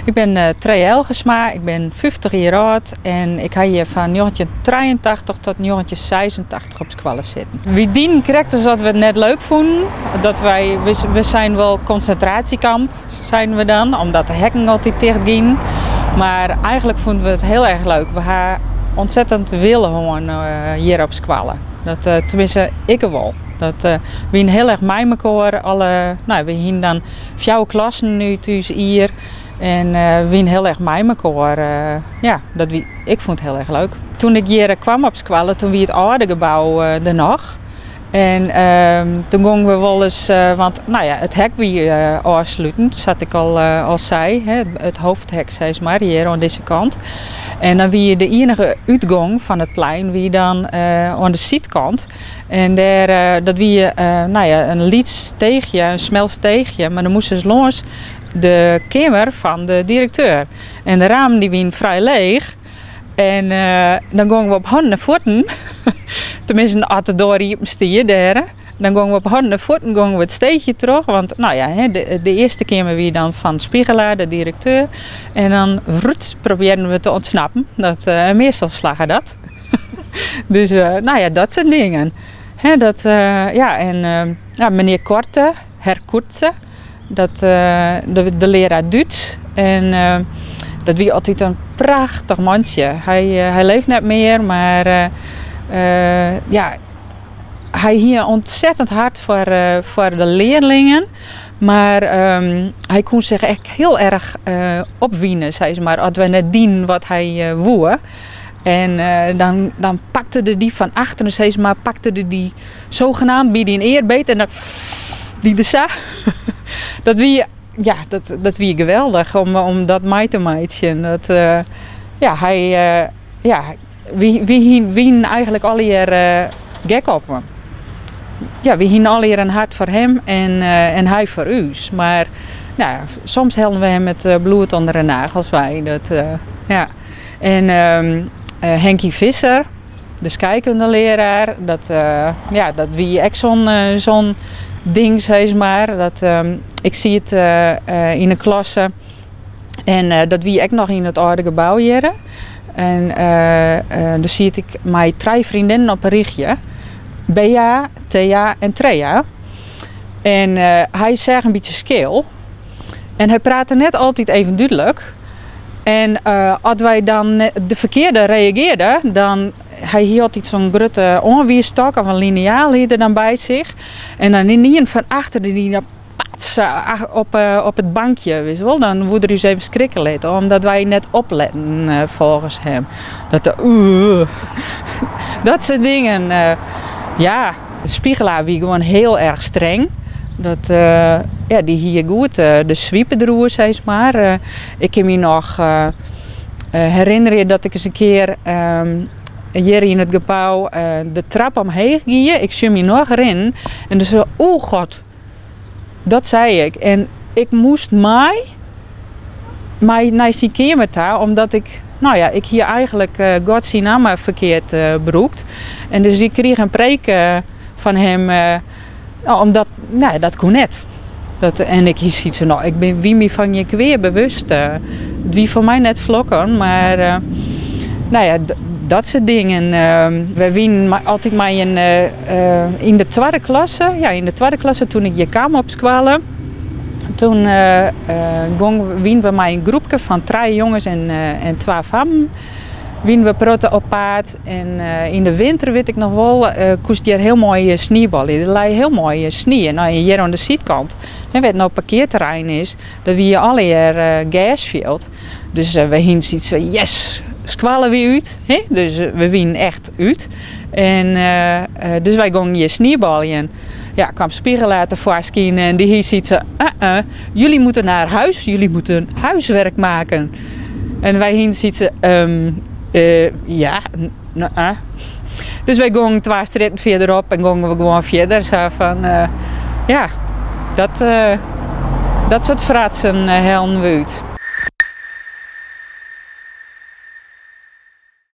Ik bin Trea Elgersma, ik bin 50 jier âld en ik ha hjir fan 1983 tot 1986 op skoalle sitten. Wy dienen krekt as dat we it net leuk fûnen. Dat wy, we seinen wol konsintraasjekamp, seinen we dan, omdat de hekken altyd ticht gienen. Mar eigenlik fûnen we it hiel erch leuk. We ha ontzettend wille hân hjir op skoalle. Dat, teminsten, ik wol. Dat, we wienen hiel erch mei mekoar. Alle, no, we hienen dan fjouwer klassen út ús jier. En we wienen hiel erch mei mekoar. Ja, dat wie, ik fûn it hiel erch leuk. Toen ik hjir kwam op skoalle, toen wie it âlde gebou der noch. En toen gongen we wolris, want no ja, it hek wie ôfsluten, sa't ik al sei, hè, it hoofdhek sis mar, hjir oan dizze kant. En dan wie de iennige útgong fan it plein wie dan oan de sydkant. En dêr, dat wie no ja, in lyts steechje, in smel steechje, mar dan moastest lâns de keamer fan de direkteur. En de ramen dy wienen frij leech. En dan gongen we op hannen en fuotten, teminsten as de doar iepen stie dêr, dan gongen we op hannen en fuotten gongen we it steechje troch. Want no ja, de earste keamer wie dan fan Spiegelaar, de direkteur. En dan wroets probearren we te ûntsnappen. Dat, en meastal slagge dat. Dus no ja, dat soart dingen. Hè, dat, ja, en ja, menear Korte, Herr Kurze, dat, de learaar Dútsk. En dat wie altyd in prachtich mantsje. Hy, hy leeft net mear, mar ja, hy hie in ontzettend hart foar, foar de learlingen. Mar hy koe sich ek hiel erch opwine, sis mar, as wy net dienen wat hy woe. En dan, dan pakte er dy fan achteren, sis mar, pakte er dy zogenaamd by dyn ear beet en dan die er sa. Dat wie, ja, dat, dat wie geweldich om, om dat mei te meitsjen. Dat, ja, hy, ja, wy, wy wienen eigenlik allegear gek op him. Ja, wy hienen allegear in hart foar him en, en hy foar ús. Mar no ja, soms hellen we him it bloed ûnder de nagels wei. Dat, ja. En Henkie Visser, de skeikundeleraar, dat, ja, dat wie ek sa'n sa'n ding, sis mar. Dat, ik siet yn 'e klasse en dat wie ek noch yn it âlde gebou hjirre. En dêr siet ik mei trije freondinnen op in rychje. Bea, Thea en Trea. En hy seach in bytsje skeel. En hy prate net altyd even dúdlik. En as wy dan de ferkearde reagearden, dan hy hie altyd sa'n grutte oanwiisstok of in liniaal hie er dan by sich. En dan ynienen fan achter dy dan pats op, op it bankje, witst wol. Dan woe er ús even skrikke litte, omdat wy net opletten folgens him. Dat, dat soart dingen. Ja, Spiegelaar wie gewoan hiel erch streng. Dat, ja, dy hie goed de swipe deroer, sis mar. Ik kin my noch herinnerje dat ik ris in kear hjir yn it gebou de trap omheech gie. Ik sjoch my noch rinnen en dus o God, dat sei ik. En ik moast mei, mei nei syn keamer ta, omdat ik, no ja, ik hie eigenlik God syn namme ferkeard brûkt. En dus ik krige in preek fan him, omdat, no ja, dat koe net. Dat, en ik hie sayts fan, no, ik bin, wie my fan gjin kwea bewust. It wie foar my net flokken, mar no ja, dat soart dingen. Wy wienen altyd mei in, yn de twadde klasse, ja, yn de twadde klasse toen ik hjir kaam op skoalle, toen gong, wienen we mei in groepke fan trije jonges en, en twa fammen, wienen we protte op paad. En yn de winter wit ik noch wol, koest hjir hiel moai sniebalje. Der lei hiel moai snie. No, hjir oan de sydkant, hè, wêr't no parkearterrein is, dat wie allegear gersfjild. Dus we hienen sayts fan yes, skoalle wie út. Hè? Dus we wienen echt út. En dus wy gongen hjir sniebaljen. Ja, kwam Spiegelaar tefoarskyn en dy hie sayts fan, uh-uh, jullie moeten naar huis, jullie moeten huiswerk maken. En wy hienen sayts fan, ja, uh. Dus wy gongen twa strjitten fierderop en gongen we gewoan fierder. Sa fan, ja, dat, dat soart fratsen hellen we út.